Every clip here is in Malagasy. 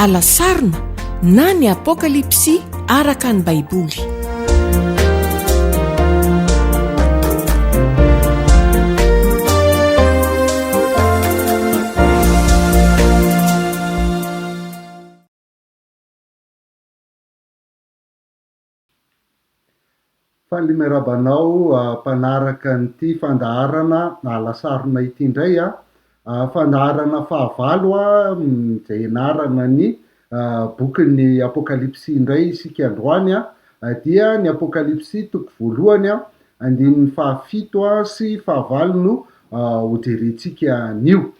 Alasarona na ny Apokalypsy araka ny Baiboly. Faly miarahaba anao mpanaraka an'ity fandaharana Alasarona ity indray a. Fandaharana fahavalo izay ianarana ny bokin'ny Apokalypsy indray isika androany dia ny Apokalypsy toko voalohany andininy fahafito sy fahavalo no hojerentsika anio.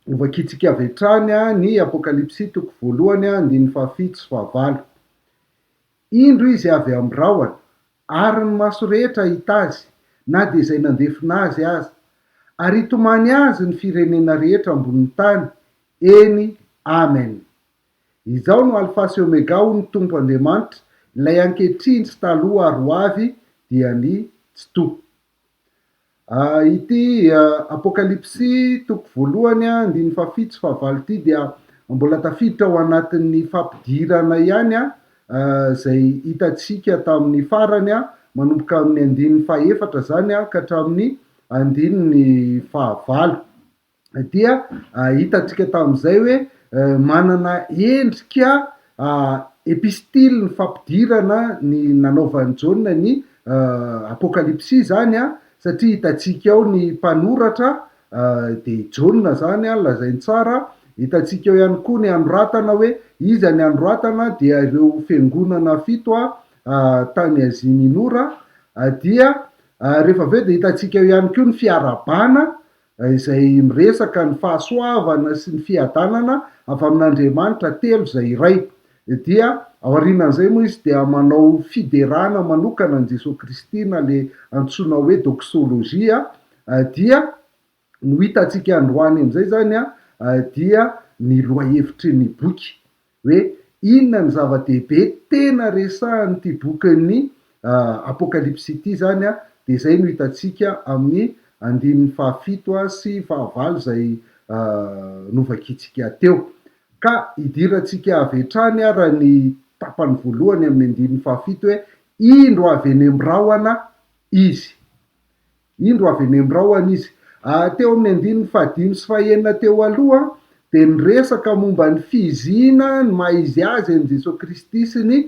Hovakintsika avy hatrany ny Apokalypsy toko voalohany andininy fahafito sy fahavalo. Indro izy avy amin'ny rahona, ary ny maso rehetra hahita azy, na dia izay nandefona azy aza. Ary hitomany azy ny firenena rehetra ambonin'ny tany, eny, Amen. Izaho no Alfa sy Omega, hoy ny Tompo Andriamanitra, ilay ankehitriny sy taloha ary ho avy, dia ny Tsitoha. Ity Apokalypsy toko voalohany andininy fahafito sy fahavalo ity dia mbola tafiditra ao anatin'ny fampidirana ihany izay hitantsika tamin'ny farany, manomboka amin'ny andininy fahefatra izany ka hatramin'ny andininy fahavalo. dia hitantsika tamin'izay hoe manana endrika epistily ny fampidirana ny nanaovan'i Jaona ny Apokalypsy izany satria hitantsika ao ny mpanoratra dia i Jaona izany lazainy tsara, hitantsika eo ihany koa ny anoratana hoe iza ny anoratana dia ireo fiangonana fito tany Azia Minora dia rehefa avy eo dia hitantsika eo ihany koa ny fiarahabana izay miresaka ny fahasoavana sy ny fiadanana avy amin'Andriamanitra telo izay iray. Dia aorianan'izay moa izy dia manao fiderana manokana an'i Jesoa Kristy na le antsoina hoe doxologie dia ny ho hitantsika androany amin'izay izany dia ny lohahevitry ny boky. hoe inona ny zava-dehibe tena resahan'ity bokin'ny Apokalypsy ity izany, dia izay no hitantsika amin'ny andininy fahafito sy fahavalo izay novakintsika teo. Ka hidirantsika avy hatrany ara ny tapany voalohany amin'ny andininy fahafito hoe, Indro avy eny amin'ny rahona Izy. Indro avy eny amin'ny rahona izy. Teo amin'ny andininy fahadimy sy fahenina teo aloha dia niresaka momba ny fiziana ny maha izy azy an'i Jesoa Kristy sy ny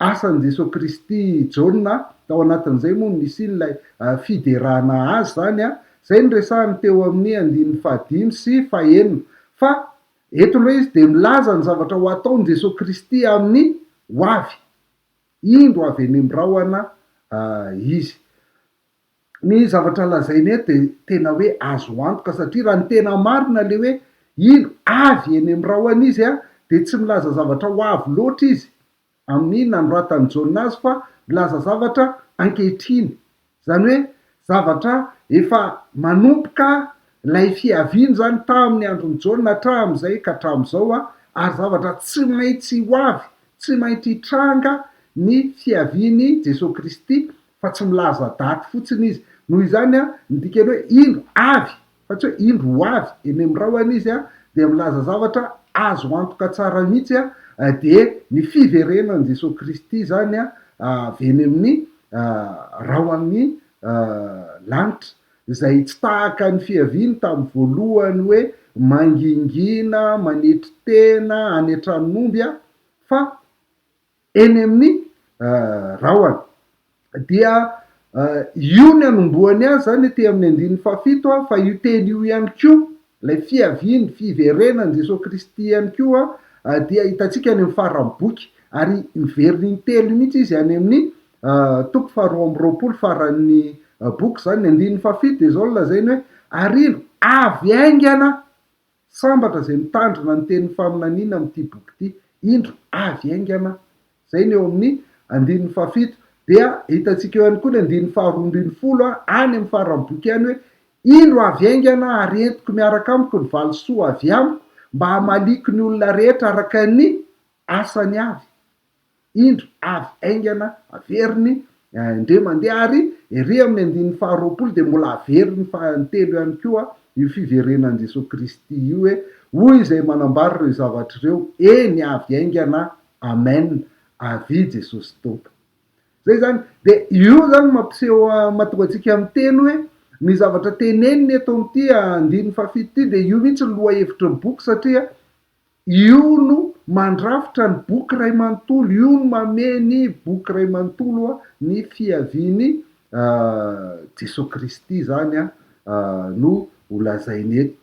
asan'i Jesoa Kristy i Jaona. Tao anatin'izay moa no nisian'ilay fiderana azy izany. Izay no resahiny teo amin'ny andininy fahadimy sy fahenina. Fa eto indray izy dia milaza ny zavatra ho ataon'i Jesoa Kristy amin'ny ho avy. Indro avy eny amin'ny rahona izy. Ny zavatra lazainy eto dia tena hoe azo antoka satria raha ny tena marina ilay hoe indro avy eny amin'ny rahona izy dia tsy milaza zavatra ho avy loatra izy amin'ny nanoratan'i Jaona azy fa milaza zavatra ankehitriny. Izany hoe zavatra efa manomboka ilay fiaviany izany tamin'ny andron'i Jaona hatramin'izay ka hatramin'izao ary zavatra tsy maintsy ho avy, tsy maintsy hitranga ny fiavian'i Jesoa Kristy fa tsy milaza daty fotsiny izy. Noho izany, ny dikany hoe indro avy fa tsy hoe indro ho avy eny amin'ny rahona izy dia milaza zavatra azo antoka tsara mihitsy dia ny fiverenan'i Jesoa Kristy izany avy eny amin'ny rahon'ny lanitra izay tsy tahaka ny fiaviany tamin'ny voalohany hoe mangingina, manetry tena any an-tranon'omby fa eny amin'ny rahona. Dia io ny anombohany azy izany aty amin'ny andininy fahafito fa io teny io ihany koa, ilay fiaviany, fiverenan'i Jesoa Kristy ihany koa dia hitantsika any amin'ny faran'ny boky ary miverina intelo mihitsy izy any amin'ny toko faharoa amby roapolo faran'ny boky izany. Ny andininy fahafito dia izao no lazainy hoe, ary indro avy haingana Sambatra izay mitandrina ny tenin'ny faminaniana amin'ity boky ity. Indro, avy haingana. Izay ny eo amin'ny andininy fahafito. Dia hitantsika eo ihany koa ny andininy faharoa ambinifolo, any amin'ny faran'ny boky ihany hoe, Indro, avy haingana ary entiko miaraka amiko ny valisoa avy amiko, mba hamaliako ny olona rehetra araka ny asany avy. Indro, avy haingana, averiny indray mandeha ary ery amin'ny andininy faharoapolo dia mbola averiny fahatelo ihany koa io fiverenan'i Jesoa Kristy io hoe. Hoy izay manambara ireo zavatra ireo, Eny, avy haingana aho. Amen. Avia Jesosy Tompo. Zay zany. Dia io zany mampiseho mahatonga antsika miteny hoe ny zavatra teneniny eto amin'ity andininy fahafito ity dia io mihitsy ny lohahevitry ny boky satria io no mandrafitra ny boky iray manontolo, io no mamehy ny boky iray manontolo ny fiavian'i Jesoa Kristy zany no ho lazainy eto.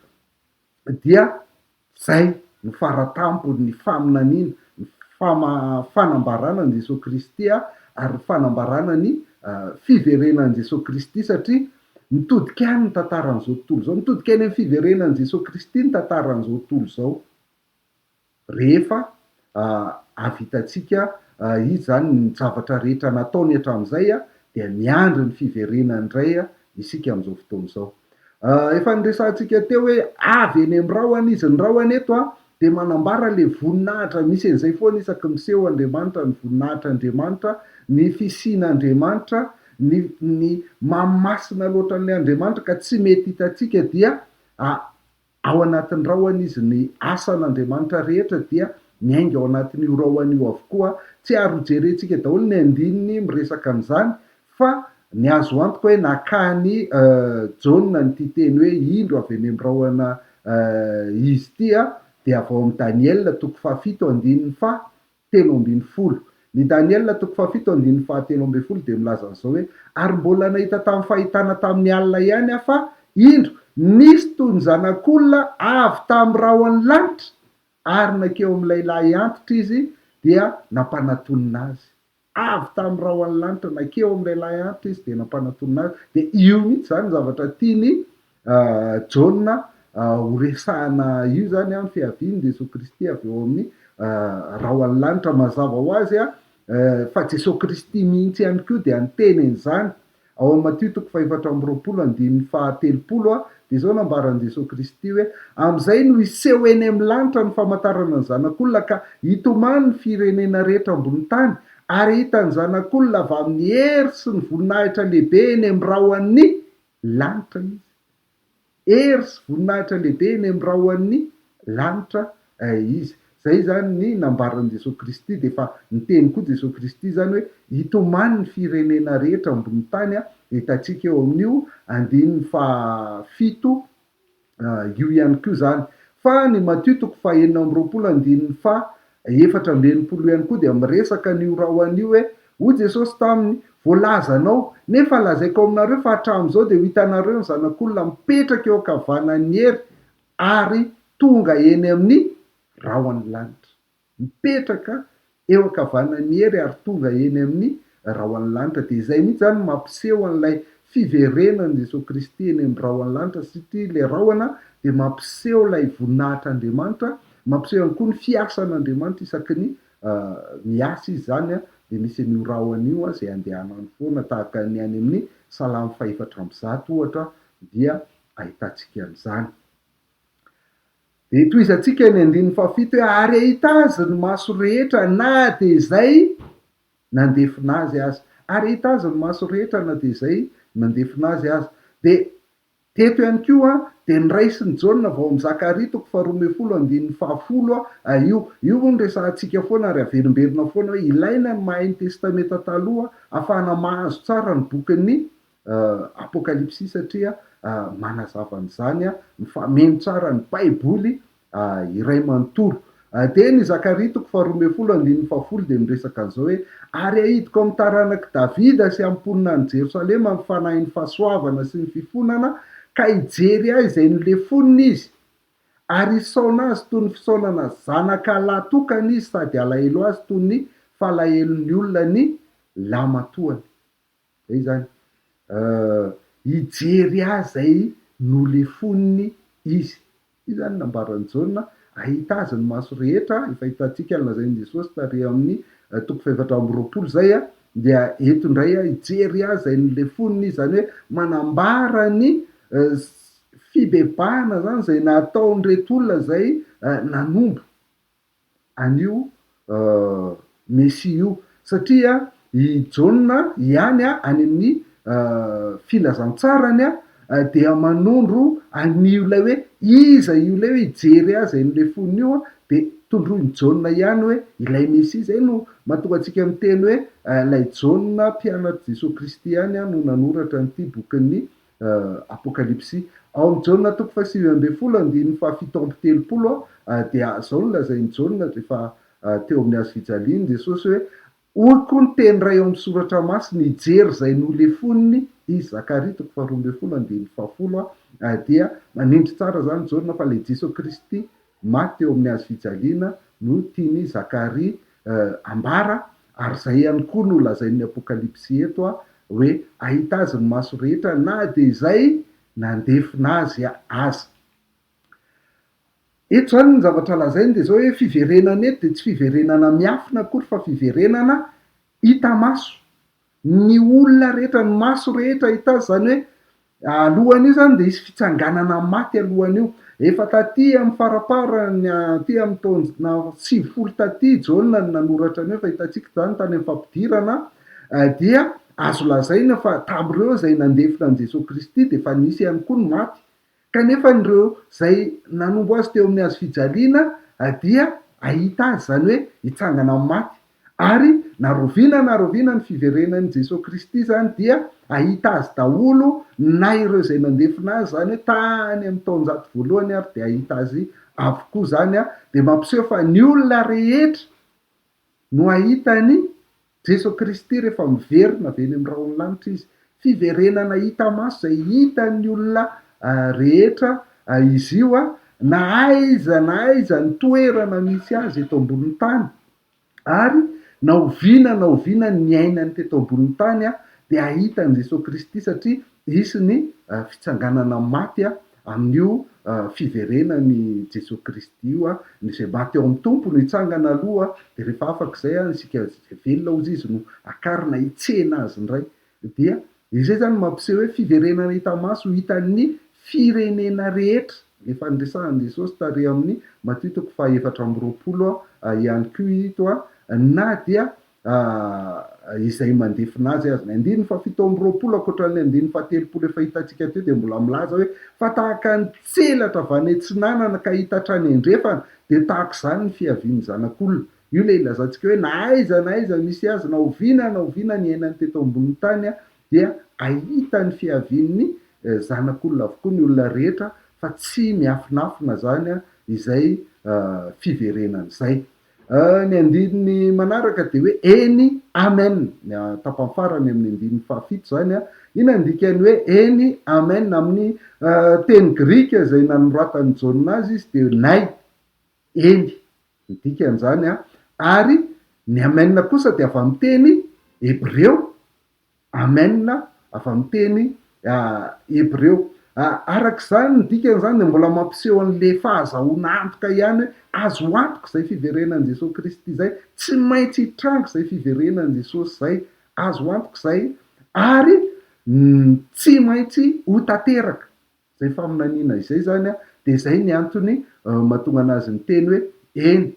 Dia zay no faratampon'ny faminaniana, ny fanambarana an'i Jesoa Kristy ary ny fanambarana ny fiverenan'i Jesoa Kristy satria mitodika any ny tantaran'izao tontolo izao, mitodika any amin'ny fiverenan'i Jesoa Kristy ny tantaran'izao tontolo izao. Rehefa havitantsika Izy izany ny zavatra rehetra nataony hatramin'izay dia miandry ny fiverenany indray isika amin'izao fotoana izao. Efa niresahantsika teo hoe avy eny amin'ny rahona izy, ny rahona eto dia manambara ilay voninahitra, misy an'izay foana isaky miseho Andriamanitra, ny voninahitr'Andriamanitra, ny fisian'Andriamanitra, ny ny maha masina loatra an'ilay Andriamanitra ka tsy mety hitantsika dia Ao anatin'ny rahona izy, ny asan'Andriamanitra rehetra dia miainga ao anatin'io rahona io avokoa. Tsy ary ho jerentsika daholo ny andininy miresaka an'izany fa ny azo antoka hoe nakan'i Jaona an'ity teny hoe indro avy eny amin'ny rahona izy ity dia avy ao amin'ny Daniela toko fahafito andininy faha 13. Ny Daniela toko fahafito andininy fahatelo ambin'ny folo dia milaza an'izao hoe, Ary mbola nahita tamin'ny fahitana tamin'ny alina ihany aho fa, indro, nisy toy ny zanak'olona avy tamin'ny rahon'ny lanitra, ary nankeo amin'ilay lahy antitra izy, dia nampanatonina azy. Avy tamin'ny rahon'ny lanitra, nankeo amin'ilay lahy antitra izy, dia nampanatonina azy. Dia io mihitsy izany ny zavatra tian'i Jaona ho resahana io izany ny fiavian'i Jesoa Kristy avy eo amin'ny rahon'ny lanitra. Mazava ho azy fa Jesoa Kristy mihitsy ihany koa dia niteny an'izany. Ao amin'ny Matio toko fahefatra amby roapolo andininy fahatelopolo dia izao nambaran'i Jesoa Kristy hoe, Amin'izay no hiseho eny amin'ny lanitra ny famantarana ny Zanak'olona ka hitomany ny firenena rehetra ambony tany ary hahita ny Zanak'olona avy amin'ny hery sy ny voninahitra lehibe eny amin'ny rahon'ny lanitra izy. Hery sy voninahitra lehibe eny amin'ny rahon'ny lanitra izy. Izay izany ny nambaran'i Jesoa Kristy, dia efa niteny koa Jesoa Kristy izany hoe hitomany ny firenena rehetra ambony tany, dia hitantsika eo amin'io andininy fahafito io ihany koa izany. Fa ny Matio toko faha-26 andininy faha 64 ihany koa dia miresaka an'io rahona io hoe, Hoy Jesosy taminy, Voalazanao, nefa lazaiko aminareo fa hatramin'izao dia ho hitanareo ny Zanak'olona mipetraka eo ankavanan'ny hery ary tonga eny amin'ny rahon'ny lanitra. Mipetraka eo ankavanan'ny hery ary tonga eny amin'ny rahon'ny lanitra. Dia izay mihitsy izany no mampiseho an'ilay fiverenan'i Jesoa Kristy eny amin'ny rahon'ny lanitra satria ilay rahona dia mampiseho ilay voninahitr'Andriamanitra, mampiseho ihany koa ny fiasan'Andriamanitra isaky ny miasa izy izany dia misy an'io rahona io izay andehanany foana tahaka ny any amin'ny Salamo faha-104 ohatra dia ahitantsika an'izany. Dia tohizantsika ny andininy fahafito hoe ary hahita azy ny maso rehetra na dia izay nandefona azy aza. Ary hahita azy ny maso rehetra na dia izay nandefona azy aza. Dia teto ihany koa dia noraisin'i Jaona vao amin'i Zakaria toko faharoa ambin'ny folo andininy fahafolo io. Io moa no resahantsika foana ary averimberina foana hoe ilaina ny mahay ny Testamenta Taloha ahafahana mahazo tsara ny bokin'ny Apokalypsy satria manazava an'izany, mifameno tsara ny Baiboly iray manontolo. Dia ny Zakaria toko faharoa ambin'ny folo andininy fahafolo dia miresaka an'izao hoe, Ary hahidiko amin'ny taranak'i Davida sy amin'ny mponina any Jerosalema ny fanahin'ny fahasoavana sy ny fifonana, ka hijery ahy izay nolefonina izy, ary hisaona azy toy ny fisaonana zanaka lahy tokana izy sady halahelo azy toy ny falahelon'ny olona ny lamatoany. Zay izany. Hijery azy izay nolefoniny izy. Io izany no nambaran'i Jaona, hahita azy ny maso rehetra, efa hitantsika ny lazain'i Jesosy tary amin'ny toko fahefatra amby roapolo izay, dia eto indray hijery azy izay nolefoniny izy, izany hoe manambara ny fibebahana izany izay nataon'ireto olona izay nanombo. an'io Mesia io, satria i Jaona ihany any amin'ny filazantsarany dia manondro an'io ilay hoe iza io ilay hoe hijery azy izay nolefonina io an, dia tondroin'i Jaona ihany hoe ilay Mesia. Izay no mahatonga antsika miteny hoe ilay Jaona mpianatr'i Jesoa Kristy ihany no nanoratra an'ity bokin'ny Apokalypsy. Ao amin'ny Jaona toko fahasivy ambin'ny folo andininy faha-37 dia izao no lazain'i Jaona rehefa teo amin'ny hazo fijaliana Jesosy hoe, Hoy koa ny teny iray ao amin'ny Soratra Masina, Hijery izay nolefoniny izy. Zakaria toko faha-12 andininy faha-10 dia manindry tsara izany Jaona fa ilay Jesoa Kristy maty teo amin'ny hazo fijaliana no tian'i Zakaria ambara ary izay ihany koa no lazain'ny Apokalypsy eto hoe hahita azy ny maso rehetra na dia izay nandefona azy aza. Eto izany ny zavatra lazainy dia izao hoe fiverenana eto dia tsy fiverenana miafina akory fa fiverenana hita maso. Ny olona rehetra, ny maso rehetra hita azy, izany hoe alohan'io izany dia hisy fitsanganana maty alohan'io. Efa taty amin'ny faraparany, aty amin'ny taona 90 taty Jaona no nanoratra an'io, efa hitantsika izany tany amin'ny fampidirana, dia azo lazaina fa tamin'ireo izay nandefona an'i Jesoa Kristy dia efa nisy ihany koa ny maty. Kanefa ireo izay nanombo azy teo amin'ny hazo fijaliana dia hahita azy, izany hoe hitsangana amin'ny maty. Ary na roviana na roviana ny fiverenan'i Jesoa Kristy izany dia hahita azy daholo na ireo izay nandefona azy, izany hoe tany amin'ny taonjato voalohany ary dia hahita azy avokoa izany, dia mampiseho fa ny olona rehetra no hahita an'i Jeso Kristy rehefa miverina avy eny amin'ny rahon'ny lanitra Izy. Fiverenana hita maso izay hitan'ny olona rehetra izy io, na aiza na aiza ny toerana misy azy eto ambonin'ny tany, ary na oviana na oviana niainany teto ambonin'ny tany dia hahita an'i Jeso Kristy satria hisy ny fitsanganana maty Amin'io fiverenan'i Jesoa Kristy io, ny izay maty ao amin'ny Tompo no hitsangana aloha, dia rehefa afaka izay, isika izay velona hozy Izy no hakarina hitsena Azy indray. Dia izay izany mampiseho hoe fiverenana hita maso hitan'ny firenena rehetra, efa niresahan'i Jesosy tary amin'ny Matio toko faha-24 ihany koa ito, na dia izay mandefona azy aza. Ny andininy faha-27 ankoatra ny andininy faha-30 efa hitantsika teo dia mbola milaza hoe fa tahaka ny tselatra avy any atsinanana ka hita hatrany andrefana dia tahaka izany ny fiavian'ny Zanak'olona. Io ilay ilazantsika hoe na aiza na aiza misy azy na oviana na oviana niainany teto ambonin'ny tany dia hahita ny fiavian'ny Zanak'olona avokoa ny olona rehetra fa tsy miafinafina izany izay fiverenany izay. Ny andininy manaraka dia hoe eny, amen. Ny tapany farany amin'ny andininy fahafito izany. Inona ny dikan'ny hoe eny, amen? Amin'ny teny grika izay nanoratan'i Jaona azy izy dia nay, eny, ny dikan'izany. Ary ny amen kosa dia avy amin'ny teny hebreo. Amen avy amin'ny teny hebreo. Araka izany, ny dikan'izany dia mbola mampiseho an'ilay fahazahoana antoka ihany hoe azo antoka izay fiverenan'i Jesosy Kristy izay, tsy maintsy hitranga izay fiverenan'i Jesosy izay, azo antoka izay ary tsy maintsy ho tanteraka izay faminaniana izay izany, dia izay ny antony mahatonga an'azy niteny hoe eny.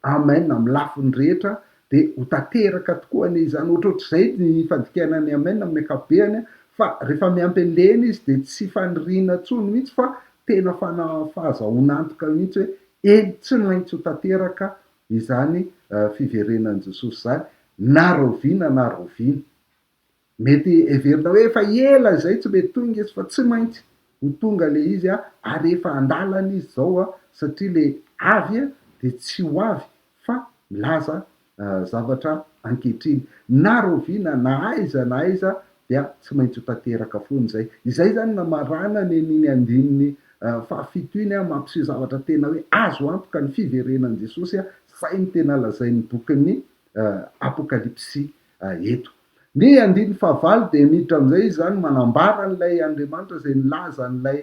Amen amin'ny lafiny rehetra dia ho tanteraka tokoa anie izany, ohatrohatr'izay ny fandikana ny amen amin'ny ankapobeany fa rehefa miampy an'ilay eny izy dia tsy faniriana intsony mihitsy fa tena fahazahoana antoka mihitsy hoe eny tsy maintsy ho tanteraka izany fiverenan'i Jesosy izany na rahoviana na rahoviana. Mety heverina hoe efa ela izay tsy mety tonga izy fa tsy maintsy ho tonga ilay izy ary efa andalana izy izao satria ilay avy dia tsy ho avy fa milaza zavatra ankehitriny. Na rahoviana na aiza na aiza dia tsy maintsy ho tanteraka foana izay. Izay izany namaranany an'iny andininy fahafito iny mampiseho zavatra tena hoe azo antoka ny fiverenan'i Jesosy, izay no tena lazain'ny bokin'ny Apokalypsy eto. Ny andininy fahavalo dia miditra amin'izay izy izany manambara an'ilay Andriamanitra izay nilaza an'ilay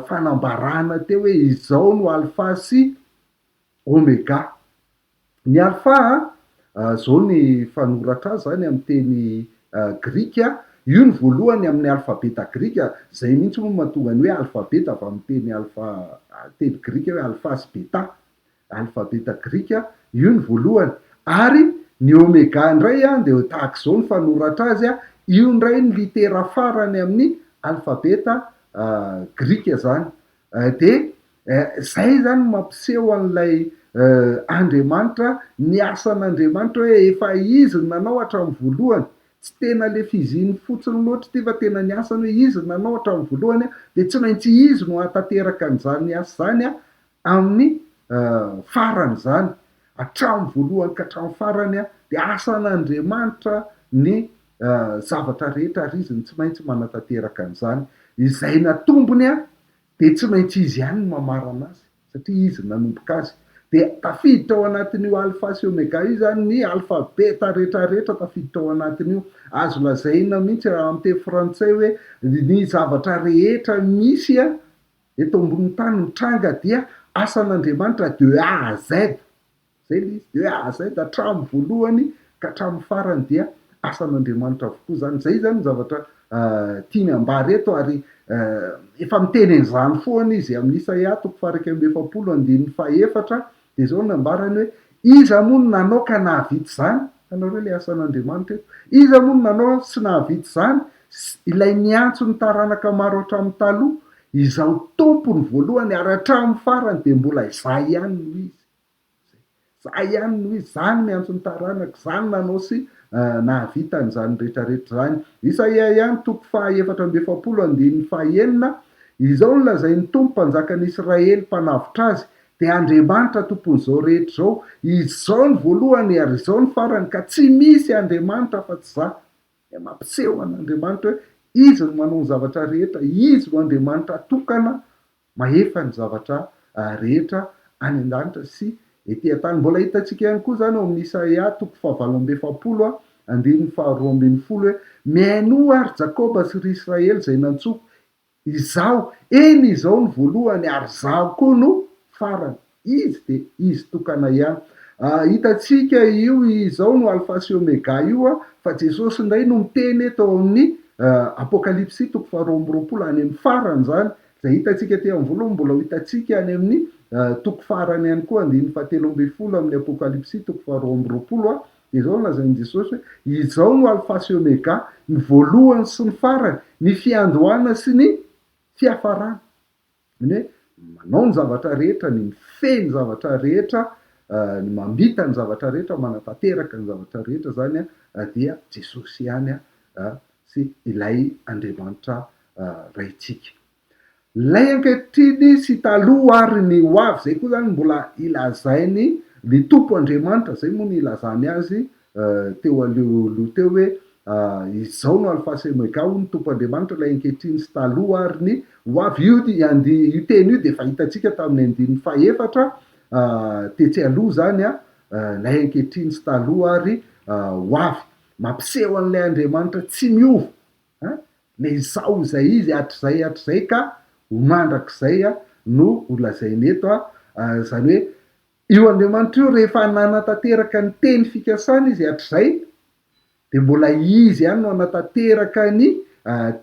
fanambarana teo hoe izao no Alfa sy Omega. Ny Alfa, izao ny fanoratra azy izany amin'ny teny grika, io ny voalohany amin'ny alfabeta grika, izay mihitsy moa no mahatonga ny hoe alfabeta avy amin'ny teny alfa, teny grika hoe alfa sy beta. alfabeta grika, io ny voalohany, ary ny omega indray dia tahaka izao ny fanoratra azy, io indray ny litera farany amin'ny alfabeta grika izany. Dia izay izany no mampiseho an'ilay Andriamanitra, ny asan'Andriamanitra hoe efa Izy no nanao hatramin'ny voalohany. Tsy tena ilay fiziny fotsiny loatra ity fa tena ny asany hoe Izy no nanao hatramin'ny voalohany dia tsy maintsy Izy no hahatanteraka an'izany asa izany amin'ny farany izany. Hatramin'ny voalohany ka hatramin'ny farany dia asan'Andriamanitra ny zavatra rehetra ary Izy no tsy maintsy manatanteraka an'izany. Izay natombony dia tsy maintsy Izy ihany no mamarana azy satria Izy no nanomboka azy. Dia tafiditra ao anatin'io Alpha sy Omega io izany ny alfabeta rehetrarehetra tafiditra ao anatin'io. Azo lazaina mihitsy raha amin'ny teny frantsay hoe ny zavatra rehetra misy eto ambonin'ny tany mitranga dia asan'Andriamanitra de A à Z. Zay le izy, de A à Z hatramin'ny voalohany ka hatramin'ny farany dia asan'Andriamanitra avokoa zany. Zay zany ny zavatra tiany ambara eto ary efa miteny an'izany foana izy amin'ny Isaia toko faha 41 andininy faha-4 dia izao no nambarany hoe iza moa no nanao ka nahavita izany? Hitanareo ilay asan'Andriamanitra eto. Iza moa no nanao sy nahavita izany? Ilay niantso ny taranaka maro hatramin'ny taloha, Izaho Tompo ny voalohany ary hatramin'ny farany dia mbola Izaho ihany no Izy. Zay. Za ihany no izy, za no miantso ny taranako, za no nanao sy nahavita an'izany rehetrarehetra izany. Isaia ihany toko faha 44 andininy faha 6, Izao no lazain'ny Tompo Mpanjakan'i Israely Mpanavotra azy, dia Andriamanitra Tompon'izao rehetra izao, Izao no voalohany ary izao no farany, ka tsy misy Andriamanitra afa-tsy Izaho. Dia mampiseho an'Andriamanitra hoe Izy no manao ny zavatra rehetra, Izy no Andriamanitra tokana mahefa ny zavatra rehetra any an-danitra sy ety an-tany. Mbola hitantsika ihany koa izany ao amin'ny Isaia toko fahavalo amby efapolo andininy faharoa ambin'ny folo hoe, Mihainoa ary Jakoba sy ry Israely izay nantsoiko, Izaho, eny Izaho no voalohany ary Izaho koa no farany. Izy dia Izy tokana ihany. Hitantsika io Izaho no Alfa sy Omega io fa Jesosy indray no miteny eto ao amin'ny Apokalypsy toko faharoa amby roapolo any amin'ny farany izany, izay hitantsika aty amin'ny voalohany mbola ho hitantsika any amin'ny toko farany ihany koa andininy fahatelo ambin'ny folo amin'ny Apokalypsy toko faharoa amby roapolo dia izao no lazain'i Jesosy hoe Izaho no Alfa sy Omega, ny voalohany sy ny farany, ny fiandohana sy ny fiafarana. Izany hoe manao ny zavatra rehetra, ny mifehy ny zavatra rehetra, ny mamita ny zavatra rehetra, manatanteraka ny zavatra rehetra izany dia Jesosy ihany sy ilay Andriamanitra Raintsika. Ilay ankehitriny sy taloha ary ny ho avy, izay koa izany mbola ilazainy ny Tompo Andriamanitra, izay moa no ilazany azy teo aloha teo hoe Izao no Alfa sy Omega, hoy ny Tompo Andriamanitra, ilay ankehitriny sy taloha ary ny ho avy. Io io teny io dia efa hitantsika tamin'ny andininy fahefatra tetsy aloha izany, ilay ankehitriny sy taloha ary ho avy. Mampiseho an'ilay Andriamanitra tsy miova, ilay Izaho izay Izy hatrizay hatrizay ka ho mandrakizay no holazainy eto, izany hoe Io Andriamanitra io rehefa nanatanteraka ny teny fikasana Izy hatrizay dia mbola Izy ihany no hanatanteraka ny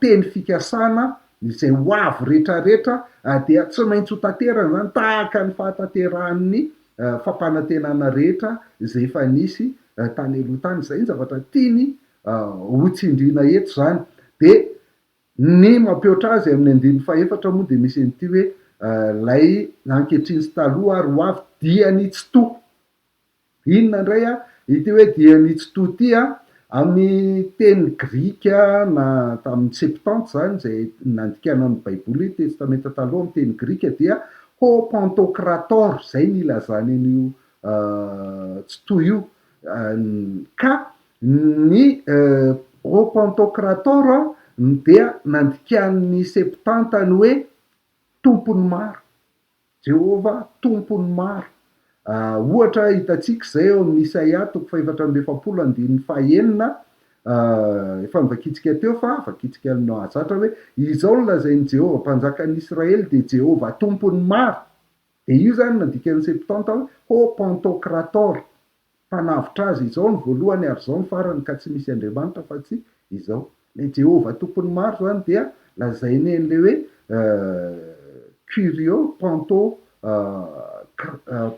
teny fikasana izay ho avy retraretra dia tsy maintsy ho tanterany izany tahaka ny fahatanterahan'ny fampanantenana rehetra izay efa nisy tany aloha tany. Izay ny zavatra tiany ho tsindriana eto izany. Dia Ny mampihoatra azy amin'ny andininy fahefatra moa dia misy an'ity hoe ilay ankehitriny sy taloha ary ho avy dia ny Tsitoha. Inona indray ity hoe dia ny Tsitoha ity? Amin'ny teny grika na tamin'ny Septante izany izay nandikana ny Baiboly Testamenta Taloha amin'ny teny grika dia ho pantokrator, izay no ilazany an'io Tsitoha io. Ka Ny O Pantokrator dia nandikan'ny Septanta ny hoe Tompon'ny maro, Jehovah Tompon'ny maro. Ohatra hitantsika izay ao amin'ny Isaia toko fahefatra amby efapolo andininy fahenina, efa novakintsika teo fa vakintsika ny mahazatra hoe, Izao no lazain'i Jehovah Mpanjakan'ny Israely, dia Jehovah Tompon'ny maro. Dia io izany no nadikan'ny Septanta hoe Ho Pantokrator. Mpanavotra azy, Izao no voalohany ary izao no farany ka tsy misy Andriamanitra afa tsy Izao. Ilay Jehovah Tompon'ny maro izany dia lazainy an'ilay hoe Kyrio Panto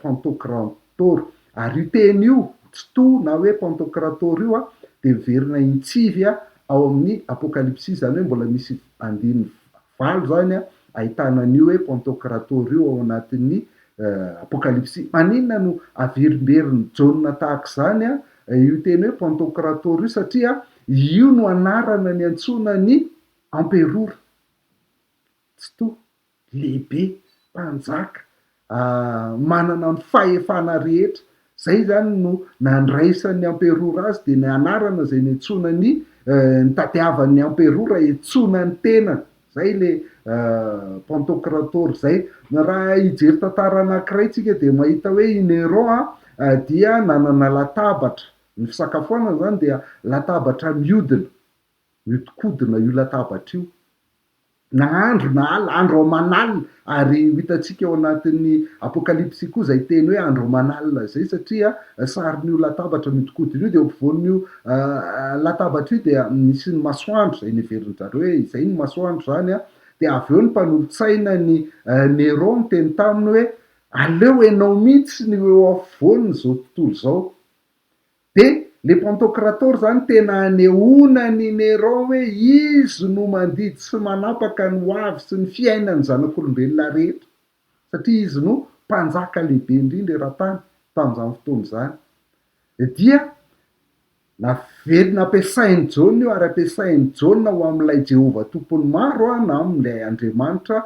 Pantokrator. Ary io teny io, Tsitoha na hoe Pantokrator io dia miverina intsivy ao amin'ny Apokalypsy, izany hoe mbola misy andininy valo izany. ahitana an'io hoe Pantokrator io ao anatin'ny Apokalypsy. Maninona no averimberin'i Jaona tahaka izany io teny hoe Pantokrator io? Satria io no anarana niantsoana ny amperora tsitoha, lehibe, mpanjaka, manana ny fahefana rehetra. Izay izany no nandraisan'ny amperora azy, dia ny anarana izay niantsoana ny, nitadiavan'ny amperora hiantsoana ny tenany. Izay ilay Pantokrator izay. Raha hijery tantara anankiray tsika dia mahita hoe i Néron dia nanana latabatra, ny fisakafoanana izany dia latabatra mihodina, mihodinkodina io latabatra io. Na andro na alina, andro aman'alina, ary ho hitantsika ao anatin'ny Apokalypsy koa izay teny hoe andro aman'alina izay satria sarin'io latabatra mihodinkodina io dia eo ampovoan'io latabatra io dia misy ny masoandro izay neverin-dry zareo hoe izay ny masoandro izany an, dia avy eo ny mpanolotsainan'i Néron niteny taminy hoe aleo ianao mihitsy no eo afovoan'izao tontolo izao. Dia le Pantokrator zany tena anehoana an'i Néron hoe izy no mandidy sy manapaka ny ho avy sy ny fiainan'ny zanak'olombelona rehetra satria izy no mpanjaka lehibe indrindra eran-tany tamin'izany fotoana izany. Dia naverina ampiasain'i Jaona io ary ampiasain'i Jaona ho amin'ilay Jehovah Tompon'ny maro na amin'ilay Andriamanitra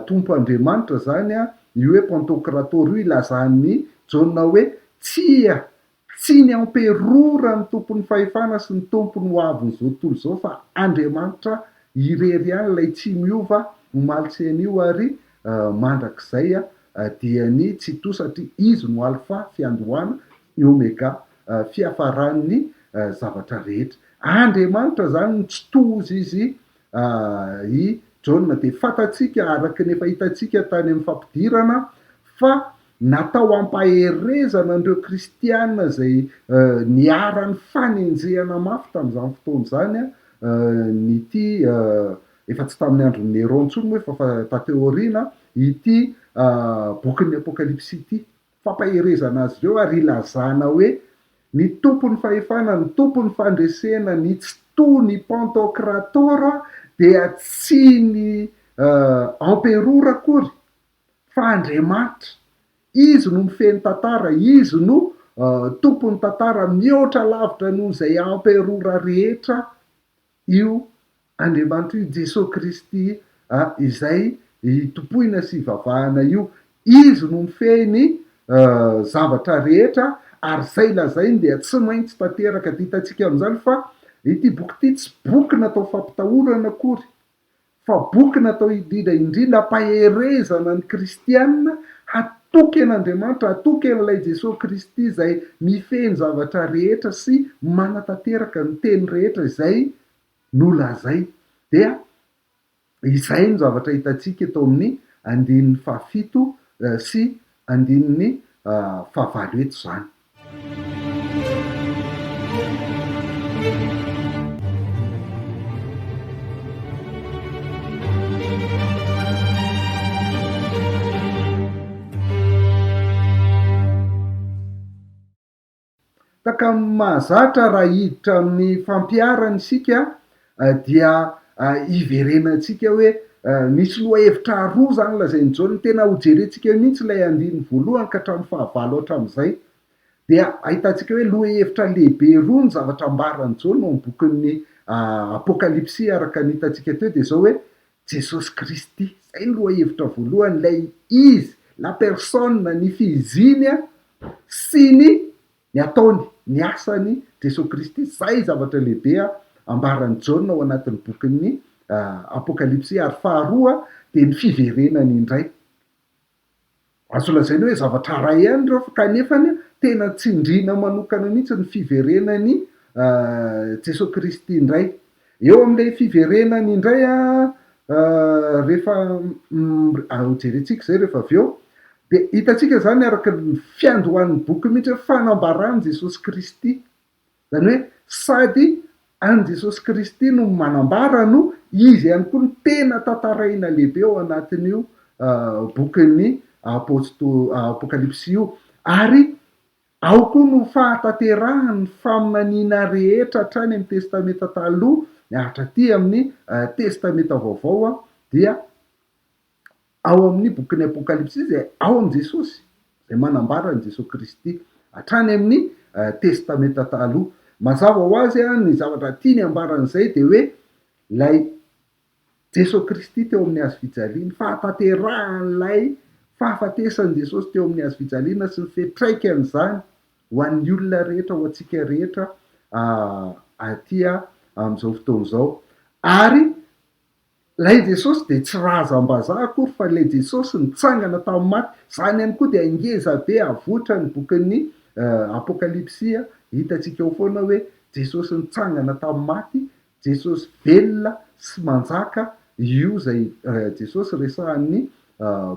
Tompo Andriamanitra izany io hoe Pantokrator io ilazan'i Jaona hoe tsia Tsy ny amperora no tompon'ny fahefana sy ny tompon'ny ho avin'izao tontolo izao fa Andriamanitra irery ihany ilay tsy miova omaly sy anio ary mandrakizay dia ny Tsitoha satria Izy no Alpha, fiandohana, ny Omega, fiafaran'ny zavatra rehetra. Andriamanitra izany no Tsitoha hozy izy i Jaona dia fantatsika araka ny efa hitantsika tany amin'ny fampidirana fa Natao hampaherezana an'ireo Kristiana izay niharan'ny fanenjehana mafy tamin'izany fotoana izany ny ity, efa tsy tamin'ny andron'i Néron intsony moa fa taty aoriana, ity bokin'ny Apokalypsy ity. Fampaherezana azy ireo ary ilazana hoe ny Tompon'ny fahefana, ny Tompon'ny fandresena, ny Tsitoha, ny Pantokratora dia tsy ny emperora akory fa Andriamanitra. Izy no mifehy ny tantara, Izy no Tompon'ny tantara, mihoatra lavitra noho izay amperora rehetra io Andriamanitra io, Jesoa Kristy izay itompoina sy ivavahana io. Izy no mifehy ny zavatra rehetra ary izay lazainy dia tsy maintsy tanteraka. Dia hitantsika amin'izany fa ity boky ity tsy boky natao fampitahorana akory fa boky natao indrindra indrindra hampaherezana ny kristiana hatoky an'Andriamanitra, hatoky an'ilay Jesoa Kristy izay mifehy ny zavatra rehetra sy manatanteraka ny teny rehetra izay nolazainy. Dia izay no zavatra hitantsika eto amin'ny andininy fahafito sy andininy fahavalo eto izany. Tahaka ny mahazatra raha hiditra amin'ny fampiharana isika dia hiverenantsika hoe misy lohahevitra roa izany lazain'i Jaona, tena hojerentsika mihitsy ilay andininy voalohany ka hatramin'ny fahavalo hatramin'izay. Dia ahitantsika hoe lohahevitra lehibe roa ny zavatra ambaran'i Jaona ao amin'ny bokin'ny Apokalypsy araka ny hitantsika teo dia izao hoe Jesosy Kristy, izay ny lohahevitra voalohany, ilay Izy, la personne, ny fihiziny sy ny ny ataony, ny asany Jesoa Kristy, izay zavatra lehibe ambaran'i Jaona ao anatin'ny bokin'ny Apokalypsy, ary faharoa dia ny fiverenany indray. Azo lazaina hoe zavatra iray ihany ireo fa kanefany tena tsindriana manokana mihitsy ny fiverenan'i Jesoa Kristy indray. Eo amin'ilay fiverenany indray rehefa hojerentsika izay rehefa avy eo dia hitantsika izany araka ny fiandohan'ny boky mihitsy hoe fanambaran'i Jesosy Kristy. Izany hoe sady an'i Jesosy Kristy no manambara no Izy ihany koa no tena tantaraina lehibe ao anatin'io bokin'ny Apokalypsy io. Ary Ao koa no fahatanterahan' ny faminaniana rehetra hatrany amin' ny Testamenta Taloha hatraty amin' ny Testamenta Vaovao dia. ao amin'ny bokin'ny Apokalypsy izay ao amin'i Jesosy, izay manambara an'i Jesosy Kristy hatrany amin'ny Testamenta Taloha. Mazava ho azy ny zavatra tiany ambaran'izay dia hoe ilay Jesosy Kristy teo amin'ny hazo fijaliana, fahatanterahan'ilay fahafatesan'i Jesosy teo amin'ny hazo fijaliana sy ny fiantraikan'izany ho an'ny olona rehetra, ho antsika rehetra aty amin'izao fotoana izao. Ary Ilay Jesosy dia tsy razam-bazaha akory fa ilay Jesosy nitsangana tamin'ny maty. Izany ihany koa dia ngeza be avoitra ny bokin'ny Apokalypsy, hitantsika ao foana hoe Jesosy nitsangana tamin'ny maty, Jesosy velona sy manjaka, io izay Jesosy resahan'ny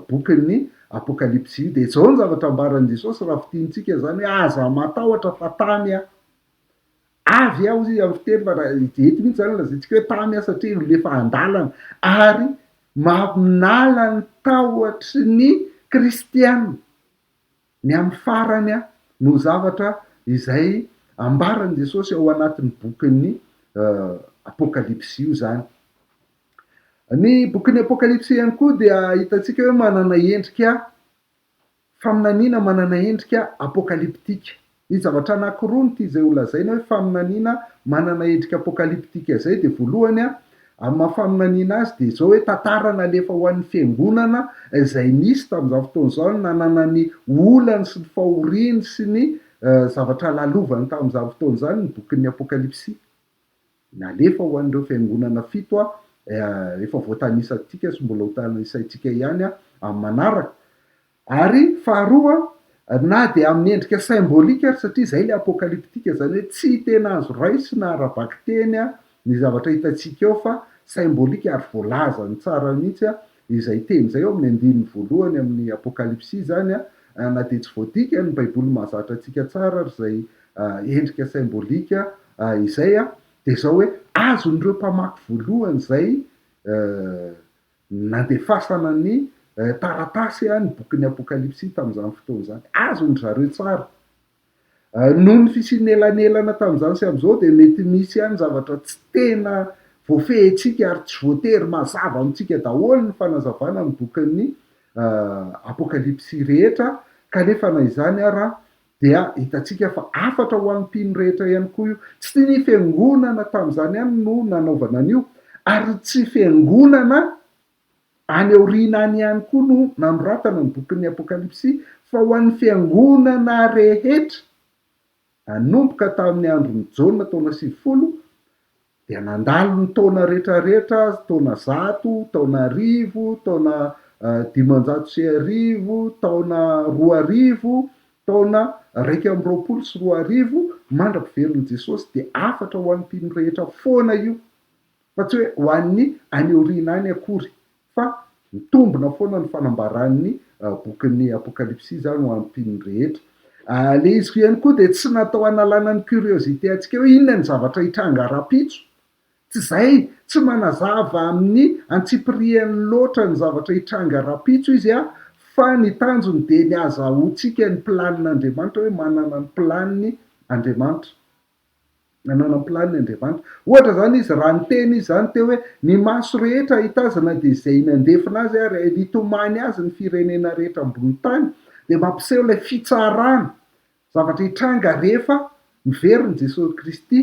bokin'ny Apokalypsy io. Dia izao ny zavatra ambaran'i Jesosy raha fintinitsika izany hoe aza matahotra fa tamy aho. Avy aho hozy amin'ny fiteny fa raha eto mihitsy izany lazaintsika hoe tamy aho satria olona efa an-dalana ary manala ny tahotry ny kristiana ny amin'ny farany no zavatra izay ambaran'i Jesosy ao anatin'ny bokin'ny Apokalypsy io izany. Ny bokin'ny Apokalypsy ihany koa dia hitantsika hoe manana endrika Faminaniana manana endrika apokalyptika. Ny zavatra anankiroa no tia izay ho lazaina hoe faminaniana manana endrika apokalyptika izay dia voalohany amin'ny maha faminaniana azy dia izao hoe tantara nalefa ho an'ny fiangonana izay nisy tamin'izany fotoana izany nanana ny olany sy ny fahoriany sy ny zavatra lalovany tamin'izany fotoana izany ny bokin'ny apokalypsy. Nalefa ho an'ireo fiangonana fito efa voatanisantsika sy mbola ho tanisaintsika ihany amin'ny manaraka. Ary faharoa, na dia amin'ny endrika symbolique ary, satria izay ilay apokalyptika, izany hoe tsy tena azo raisina ara-bakiteny ny zavatra hitantsika eo fa symbolique ary voalazany tsara mihitsy izay teny izay ao amin'ny andininy voalohany amin'ny Apokalypsy izany, na dia tsy voadika ny Baiboly mahazatra antsika tsara ary izay endrika symbolique izay dia izao hoe azon'ireo mpamaky voalohany izay nandefasana ny taratasy ny bokin'ny Apokalypsy tamin'izany fotoana izany. Azon-dry zareo tsara. Noho ny fisian'ny elanelana tamin'izany sy amin'izao dia mety misy ihany zavatra tsy tena voafehintsika ary tsy voatery mazava amintsika daholo ny fanazavana ny bokin'ny Apokalypsy rehetra kanefa na izany ara dia hitantsika fa hafatra ho an'ny mpino rehetra ihany koa io. Tsy ny fiangonana tamin'izany ihany no nanaovana an'io, ary tsy fiangonana any aoriana any ihany koa no nanoratana ny bokin'ny Apokalypsy, fa ho an'ny fiangonana rehetra, nanomboka tamin'ny andron'i Jaona taona 90 dia nandalo ny taona rehetrarehetra, taona zato, taona arivo, taona 1500, taona 2000, taona 2021, mandra-piverin'i Jesosy, dia hafatra ho an'ny mpino rehetra foana io, fa tsy hoe ho an'ny any aoriana any akory. Fa mitombina foana ny fanambaran'ny bokin'ny Apokalypsy izany ho an'ny mpino rehetra. Ilay izy ihany koa dia tsy natao hanalana ny curiosité antsika hoe inona ny zavatra hitranga rahampitso. Tsy izay, tsy manazava amin'ny antsipiriany loatra ny zavatra hitranga rahampitso izy fa ny tanjony dia ny hazahoantsika ny planin'Andriamanitra hoe manana ny planiny Andriamanitra. Nanana planiny Andriamanitra. Ohatra izany izy, raha niteny izy izany teo hoe, ny maso rehetra hahita azy na dia izay nandefona azy ary nitomany azy ny firenena rehetra ambony tany, dia mampiseho ilay fitsarana, zavatra hitranga rehefa miverina Jesosy Kristy.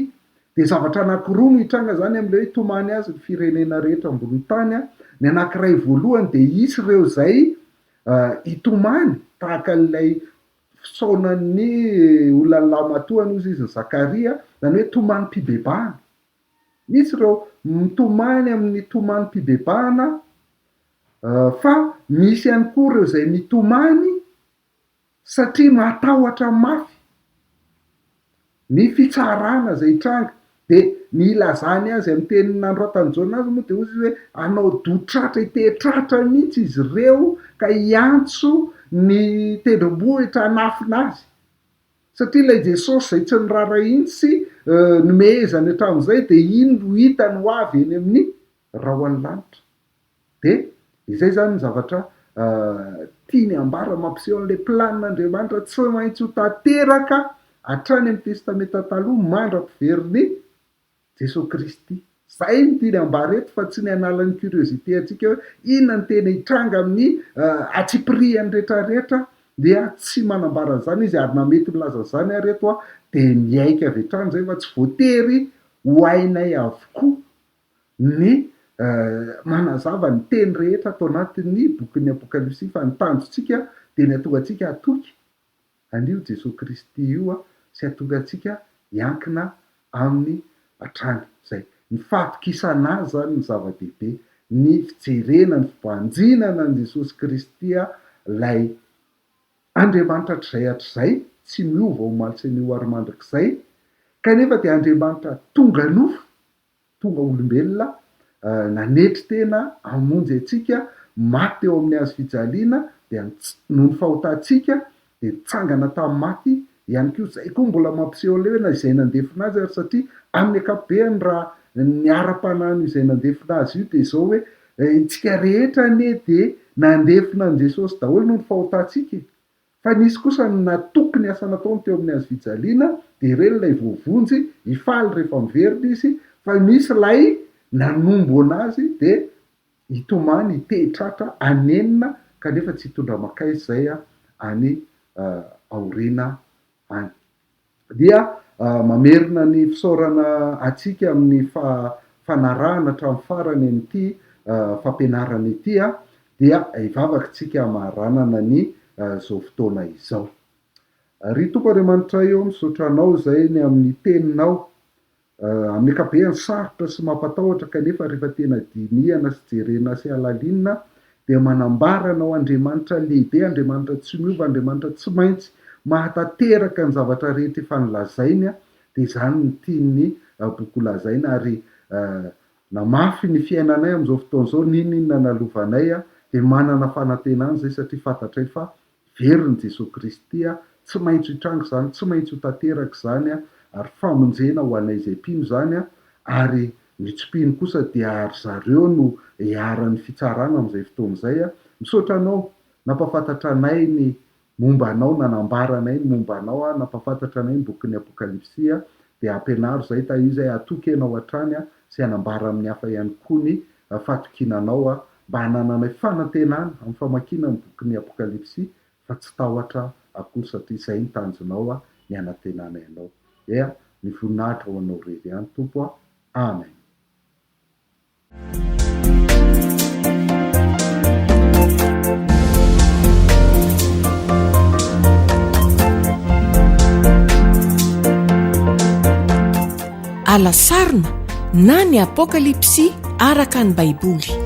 Dia zavatra anankiroa no hitranga izany amin'ilay hoe hitomany azy ny firenena rehetra ambony tany. Ny anankiray voalohany dia hisy ireo izay hitomany tahaka an'ilay fisaonan'ny olona ny lahimatoany hozy izy ny Zakaria, izany hoe tomanim-pibebahana. Misy ireo mitomany amin'ny tomanim-pibebahana fa misy ihany koa ireo izay mitomany satria matahotra mafy ny fitsarana izay hitranga. Dia ny ilazany azy amin'ny teny nanoratan'i Jaona azy moa dia hoy izy hoe hanao dotratra, hitehi-tratra mihitsy izy ireo ka hiantso ny tendrombohitra hanafina azy. Satria ilay Jesosy izay tsy niraharahiany sy nomehezany hatramin'izay dia iny no hitany ho avy eny amin'ny rahon'ny lanitra. Dia izay izany ny zavatra tiany ambara mampiseho an'ilay planin'Andriamanitra tsy maintsy ho tanteraka hatrany amin'ny Testamenta Taloha mandra-piverin'i Jesoa Kristy. Zay no tiany ambara eto fa tsy ny hanala ny curiosité antsika hoe inona no tena hitranga amin'ny antsipirihany retraretra dia tsy manambara an'izany izy ary na mety milaza an'izany ary eto aho dia miaiky avy hatrany zay fa tsy voatery ho hainay avokoa ny manazava ny teny rehetra ato anatin'ny bokin'ny Apokalypsy fa ny tanjontsika dia ny hahatonga antsika hatoky an'io Jesoa Kristy io sy hahatonga antsika hiankina Aminy hatrany. Izay. Ny fahatokisana Azy izany no zava-dehibe. Ny fijerena, ny fibanjinana an'i Jesosy Kristy ilay Andriamanitra hatrizay hatrizay, tsy miova omaly sy anio ary mandrakizay, kanefa dia Andriamanitra tonga nofo, tonga olombelona, nanetry tena hamonjy antsika, maty teo amin'ny hazo fijaliana, dia noho ny fahotantsika, dia nitsangana tamin'ny maty ihany koa. Izay koa mbola mampiseho an'ilay hoe na izay nandefona azy ary satria amin'ny ankapobeny raha ny ara-panahin'io izay nandefona azy io dia izao hoe isika rehetra anie dia nandefona an'i Jesosy daholo noho ny fahotantsika e! Fa nisy kosa ny natoky ny asa nataony teo amin'ny hazo fijaliana, dia ireny ilay voavonjy, hifaly rehefa miverina izy, fa misy ilay nanomboana azy dia hitomany, hitehi-tratra, hanenina, kanefa tsy hitondra mankaiza izay any aoriana any. Dia mamerina ny fisaorana antsika amin'ny fanarahana hatramin'ny farany an'ity fampianarana ity dia hivavaka isika hamaranana ny izao fotoana izao. Ry Tompo Andriamanitray ô, misaotra Anao izay ny amin'ny Teninao Amin'ny ankabeany sarotra sy mampatahotra kanefa rehefa tena dinihana sy jerena sy halalinina dia manambara anao Andriamanitra lehibe, Andriamanitra tsy miova, Andriamanitra tsy maintsy mahatanteraka ny zavatra rehetra efa nolazainy dia izany no tian'ny boky holazaina ary namafy ny fiainanay amin'izao fotoana izao n'inon'inona nalovanay dia manana fanantenana izay satria fantatray fa Veriny Jesoa Kristy a, tsy maintsy hitranga izany, tsy maintsy ho tanteraka izany a, ary famonjena ho anay izay mpino izany a, ary ny tsy mpino kosa dia ry zareo no iharan'ny fitsarana amin'izay fotoana izay a. Misaotra anao nampahafantatra anay ny momba anao, nanambara anay ny momba anao a, nampahafantatra anay ny bokin'ny Apokalypsy a, dia ampianaro izay, tahio izay, hatoky ianao hatrany a, sy hanambara amin'ny hafa ihany koa ny fahatokiana anao a, mba hanananay fanantenana amin'ny famakiana ny bokin'ny Apokalypsy fa tsy tahotra akory satria izay ny tanjonao a, ny hanantenanay anao. Ea, ny voninahitra ho anao irery ihany Tompo a. Amen. Alasarona na ny Apokalypsy araka ny Baiboly.